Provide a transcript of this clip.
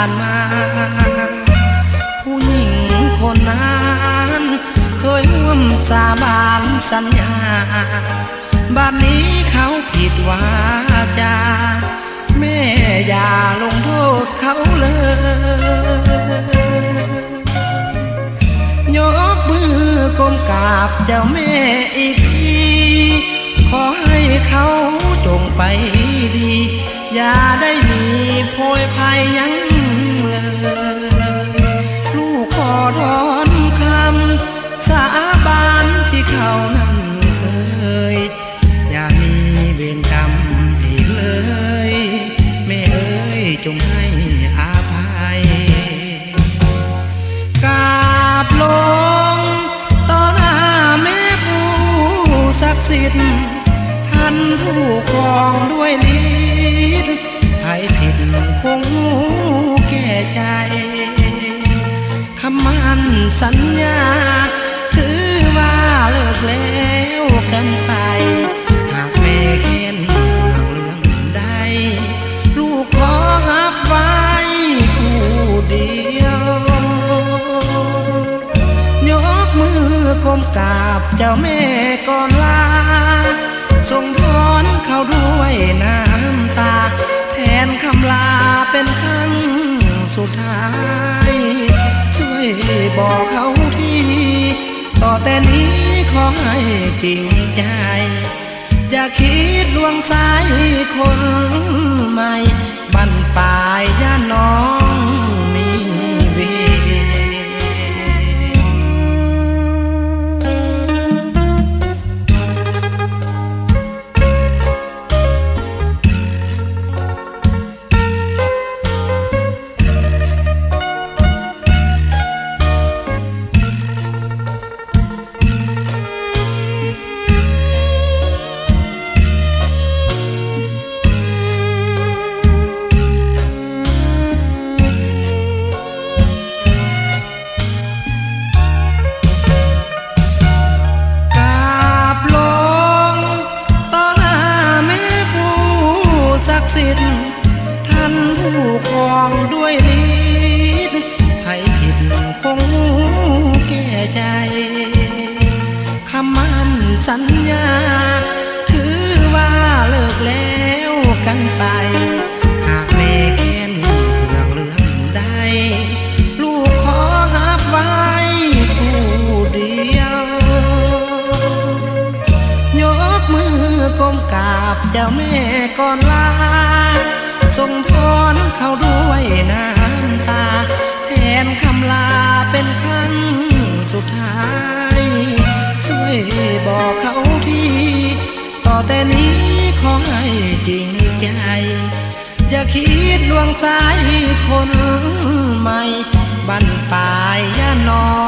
ນມາ ຜູ້ຍິງຄົນນັ້ນເຄີຍຮ່ວມສາບານສັນຍາ ບາດນີ້ເຂົາຜິດວາຈາ ແມ່ຢ່າລົງໂທດເຂົາເລີຍ ຍົກມືກົ້ມກາບເຈົ້າແມ່ອີກທີ ຂໍໃຫ້ເຂົາຈົ່ງໄປດີ ຢ່າໄດ້ມີໂພຍໄພຫຍັງເລີຍ ລູກຂໍຖອນຄຳສາບານທີ່ເຂົານັ້ນເຄີຍ ຢ່າມີເວນກຳອີກເລີຍ ແມ່ເອີຍ ຈົ່ງໃຫ້ອະໄພ ກາບລົງຕໍ່ໜ້າແມ່ຜູ້ສັກສິດ ທ່ານຜູ້ຄອງດ້ວຍລິດ ໃຜຜິດຄົງຮູ້ແກ່ໃຈ ຄຳໝັ້ນສັນຍາ ຖືວ່າເລີກແລ້ວກັນໄປ ຫາກແມ່ແຄ້ນເຄືອງເລື່ອງໃດ ລູກຂໍຮັບໄວ້ຜູ້ດຽວ ຍົກມືກົ້ມກາບເຈົ້າແມ່ກ່ອນລາ ສົ່ງພອນເຂົາດ້ວຍນ້ຳຕາ ແທນຄຳລາເປັນຄັ້ງສຸດທ້າຍ ຊ່ວຍບອກເຂົາທີ ຕໍ່ແຕ່ນີ້ຂໍໃຫ້ຈິງໃຈ ຢ່າຄິດລ່ວງສາຍຄົນໃໝ່ ບັ້ນປາຍຢ້ານນ້ອງມີເວນ ກາບລົງຕໍ່ໜ້າແມ່ຜູ້ສັກສິດ ທ່ານຜູ້ຄອງດ້ວຍລິດ ໃຜຜິດຄົງຮູ້ແກ່ໃຈ ຄຳໝັ້ນສັນຍາ ຖືວ່າເລີກແລ້ວກັນໄປ ຫາກແມ່ແຄ້ນເຄືອງເລື່ອງໃດ ລູກຂໍຮັບໄວ້ຜູ້ດຽວ ຍົກມືກົ້ມກາບເຈົ້າແມ່ກ່ອນລາ ສົ່ງພອນເຂົາດ້ວຍນ້ຳຕາ ແທນຄຳລາເປັນຄັ້ງສຸດທ້າຍ ຊ່ວຍບອກເຂົາທີ ຕໍ່ແຕ່ນີ້ຂໍໃຫ້ຈິງໃຈ ຢ່າຄິດລ່ວງສາຍຄົນໃໝ່ ບັ້ນປາຍຢ່ານ້ອງ